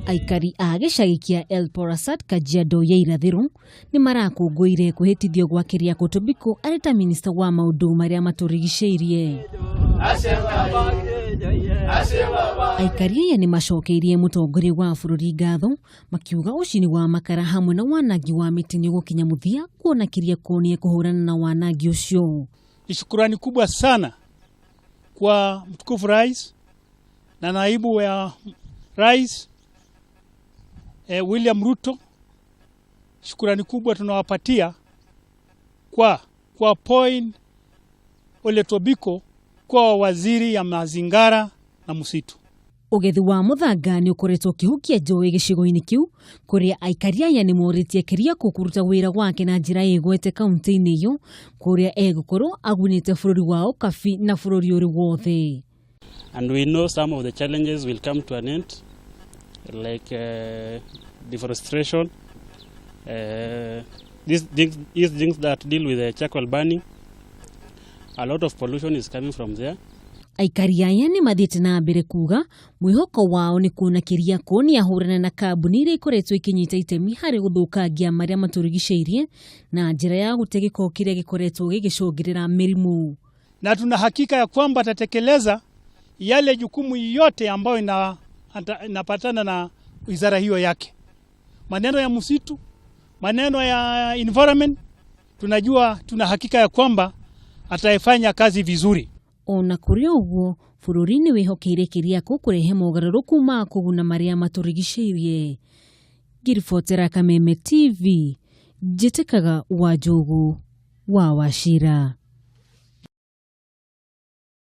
Aikari a gĩcagi kĩa El Porasat, Kajiado ya Irathĩro nĩ marakũngũĩire kwĩhĩtithio gwa Keriako Tobiko arĩ ta minista wa maũndũ marĩa matũrigicĩirie. Aikari aya nĩ macokeirie mũtongoria wa bũrũri ngatho makiuga ũcini wa makara hamwe na wanangi wa mĩtĩ nĩ ũgũkinya mũthia kuona Keriako nĩ ekũhũrana na wanangi ũcio. Ni shukurani kubwa sana kwa mtukufu rais na naibu wa rais William Ruto. Shukurani kubwa tunawapatia kwa kuappoint Ole Tobiko kwa waziri ya mazingara na msitu. Ũgethi wa mũthanga nĩ ũkoretwo ũkĩhukia njũĩ gĩcigo-inĩ kĩu kũrĩa aikari aya nĩ morĩtie Keriako kũruta wĩra wake na njĩra ĩgwete kaunti-inĩ ĩyo kũrĩa egũkorwo agunĩte bũrũri wa Ũkabi na bũrũri ũrĩ wothe. And we know some of the challenges will come to an end, like deforestation, these things that deal with the charcoal burning. A lot of pollution is coming from there. Aikari aya nĩ mathiĩte na mbere kuga mwĩhoko wao nĩ kuona Keriako nĩ ahũrana na kambuni iria ikoretwo ikinyita itemi harĩ gũthũkangia marĩa matũrigicĩirie na njĩra ya gũte gĩko kĩrĩa gĩkoretwo gĩgĩcũngĩrĩra mĩrimũ. Na tuna hakika ya kwamba atatekeleza yale jukumu yote ambayo inapatana na wizara hiyo yake. Maneno ya msitu, maneno ya environment, tunajua tuna hakika ya kwamba ataifanya kazi vizuri. Ona kũrĩ ũguo, bũrũri nĩ wĩhokeire Keriako kũrehe mogarũrũku ma kũguna marĩa matũrigicĩirie. Ngĩribotera Kameme TV, njĩtĩkaga wa Njogu wa Wachira.